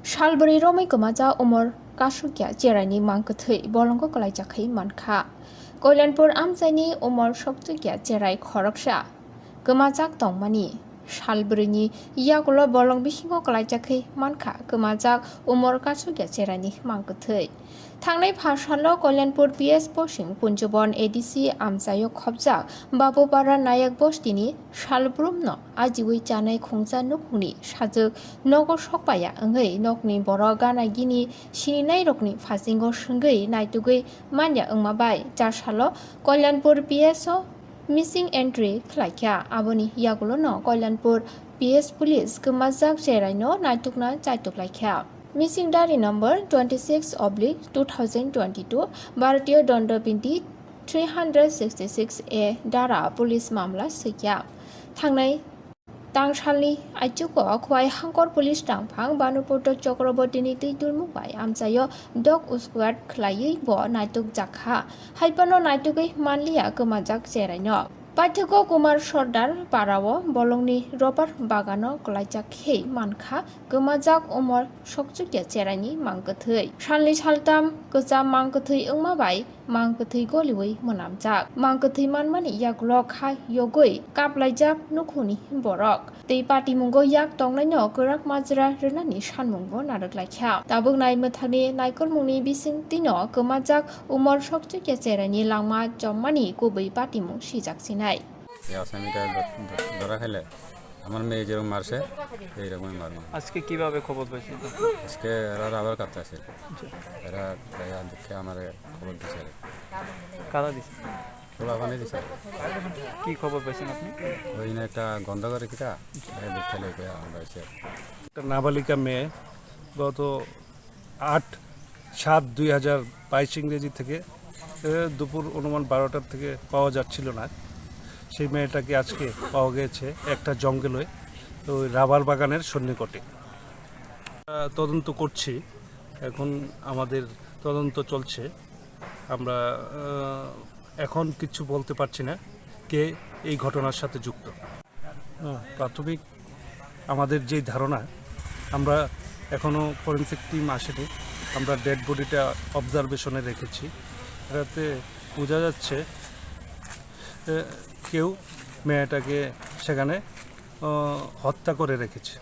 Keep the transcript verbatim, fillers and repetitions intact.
Salbwrwi romwi kwmajak umor kasukya cheraini mangkwthwi bolongo kwlaijakwi mankha. Koilanpur amchaini umor sokchukya cherai khoroksa kwmajak tongmani salbwrwini yagulo bolong bisingo kwlaijakwi mankha kwmajak umor kasukya cheraini mangkwthwi. Thangnai pha salo Koilanpur P S Posim Punjobon A D C amchaio khopjak Babupara Nayak bostini salbrumno ajiwi chanai khungsa nukhungni sajwk nogo sokpaya wngwi nokni borok gana gini sininairokni phasingo swngwi naitugwi manya wngma bai cha salo Koilanpur P S o missing entry khlaikha. Aboni yagulono Koilanpur P S police kwmajak cheraino naitukna chaituk laikha. Missing diary number twenty six oblique two thousand twenty two Bharatiya Danda Bindi three hundred sixty six A dara police mamla swikha. Thangnai tangsalni aichugo Khowai Hangkor police tangphang Bhanupoto Chakrabortini twi dulmung bai amchaio dog squad khlaiwi bo naituk jakha. Haibano naitugwi manliya kwmajak cheraino. Paithago Kumar Sordar parao bolongni robar bagano kwlaijak khe mankha kwmajak umor sokchukya cheraini mangkwthwi. Salni saltam kwcham mangkwthwi wngma bai mangkwthwi goliwi mwnamjak. Mangkwthwi manmani yagulo kha yogwi kaplaijak nukhungni borok. Tei patimungo yak tongnaino kwrak majra rwnani sanmungbo narwk laikha. Tabuk nai mwthangni naikolmungni bisingtwino kwmajak umor sokchukya cheraini langma chommani kubui patimung sijak sinai. এই আসামিটা ধ-, ধ-, ধরা খেলে আমার মেয়ে যেরকম মারছে, এইরকমই মারবো। আজকে কিভাবে খবর পাইছেন? আজকে এরা রাবার কাটতে আসে। এরা প্রায় দেখে আমার খবর দিছে। কারা দিছে? খোলা পানি দিছে। কি খবর পাইছেন আপনি? ওই না একটা গন্ধ করে কিটা, এটা দেখে লই কই আমরা এসে। একটা নাবালিকা মেয়ে গত আট সাত দুই হাজার বাইশ ইংরেজি থেকে, এ, দুপুর অনুমান বারোটার থেকে পাওয়া যাচ্ছিল না। সেই মেয়েটাকে আজকে পাওয়া গেছে একটা জঙ্গলে, ওই রাবার বাগানের সন্নিকটে। আহ, তদন্ত করছি, এখন আমাদের তদন্ত চলছে। আমরা, আহ, এখন কিচ্ছু বলতে পারছি না কে এই ঘটনার সাথে যুক্ত। আহ, প্রাথমিক আমাদের যেই ধারণা, আমরা এখনও ফরেন্সিক টিম আসেনি, আমরা ডেড বডিটা অবজারভেশনে রেখেছি। এটাতে বোঝা যাচ্ছে, এ, কেউ মেয়েটাকে সেখানে, আহ, হত্যা করে রেখেছে।